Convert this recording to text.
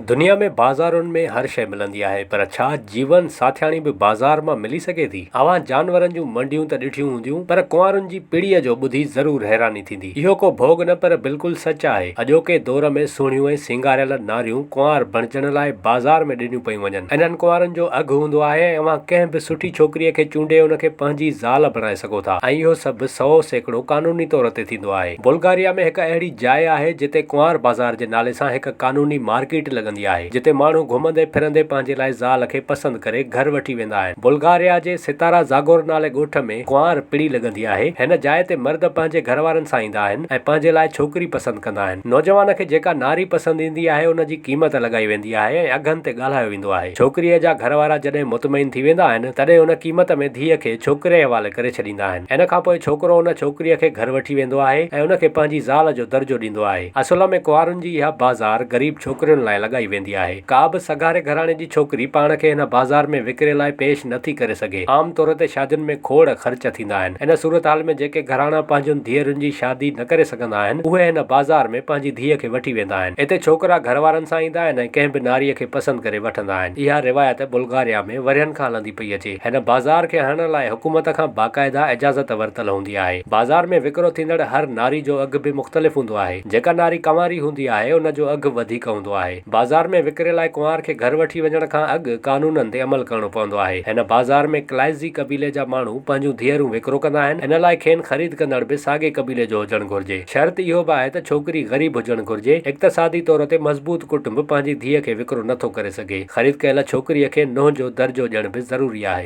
دنيا ۾ بازارن ۾ هر شيء ملندي آهي پر ڇا جيون ساٿياڻي به بازار مان ملي سگهي ٿي؟ اوهان جانورن جون منڊيون ته ڏٺيون هونديون پر ڪنوارن جي پڙيء جو ٻڌي ضرور حيراني ٿيندي. اهو ڪو ڀوڳ نه پر بلڪل سچ آهي. اڄوڪي دور ۾ سهڻيون ۽ سينگاريل ناريون ڪنوار بڻجڻ لاء بازار ۾ ڏنيون پيون وڃن. انهن ڪنوارن جو اگهه هوندو آهي ۽ اوهان ڪنهن به سٺي ڇوڪريء کي چونڊي ان کي پنهنجي زال بڻائي سگهو ٿا ۽ اهو سڀ 100% قانوني طور تي ٿيندو آهي. بلغاريا ۾ هڪ اهڙي جاء آهي جتي ڪنوار بازار جي نالي سان هڪ قانوني مارڪيٽ لڳندي آهي جتي ماڻهو گهمندي ڦرندي پنهنجي لاء زال کي پسند ڪري گهر وٺي ويندا آهن. بلغاريا جي ستارا زاگور نالي ڳوٺ ۾ ڪنوار پڙي لڳندي آهي. هن جاء تي مرد پنهنجي گهر وارن سان ايندا آهن ۽ پنهنجي لاء ڇوڪري پسند ڪندا آهن. نوجوان کي جيڪا ناري پسند ايندي آهي ان جي قيمت لڳائي ويندي آهي ۽ اگهن تي ڳالهايو ويندو آهي. ڇوڪريء جا گهر وارا جڏهن مطمئن ٿي ويندا آهن تڏهن ان قيمت ۾ ڌيء کي ڇوڪري حوالي ڪري ڇڏيندا آهن. ان کان پوء ڇوڪرو ان ڇوڪريء کي گهر وٺي ويندو آهي ۽ ان کي پنهنجي زال جو درجو ڏيندو آهي. اصل ۾ ڪنوارن جي اها بازار غريب ڇوڪرين لاء لڳائي ويندي آهي. ڪا به سگهاري گهراڻي جي ڇوڪري پاڻ کي هن بازار ۾ وڪري لاء پيش نه ٿي ڪري سگهي. عام طور تي شادين ۾ کوڙ خرچ ٿيندا آهن. ان صورتحال ۾ جيڪي گهراڻا پنهنجن ڌيئرن جي شادي نه ڪري سگهندا آهن، اهي هن بازار ۾ پنهنجي ڌيء کي وٺي ويندا آهن. اتي ڇوڪرا گهر وارن سان ايندا آهن ۽ ڪنهن به ناريء کي پسند ڪري وٺندا آهن. اها روايت بلغاريا ۾ ورهين کان هلندي پئي اچي. هن بازار کي هڻڻ لاء حڪومت کان باقاعده اجازت ورتل هوندي آهي. بازار ۾ وڪرو ٿيندڙ هر ناري جو اگهه به مختلف هوندو آهي. جيڪا ناري ڪنواري هوندي آهي ان جو اگهه وڌيڪ هوندو آهي. بازار ۾ وڪري لاء ڪنوار کي گهر وٺي وڃڻ کان اڳ قانونن تي عمل ڪرڻو پوندو آهي. هن بازار ۾ ڪلائزي قبيلي جا ماڻهو پنهنجون ڌيئرون وڪرو ڪندا آهن. ان لاء کين خريد ڪندڙ به ساڳئي قبيلي جو هجڻ گهرجي. شرط اهو به آهي ته ڇوڪري غريب هجڻ گهرجي. اقتصادي طور تي مضبوط ڪٽنب پنهنجي ڌيء کي وڪرو نٿو ڪري سگهي. خريد ڪيل ڇوڪريء کي ننهن جو درجو ڏيڻ به ضروري آهي.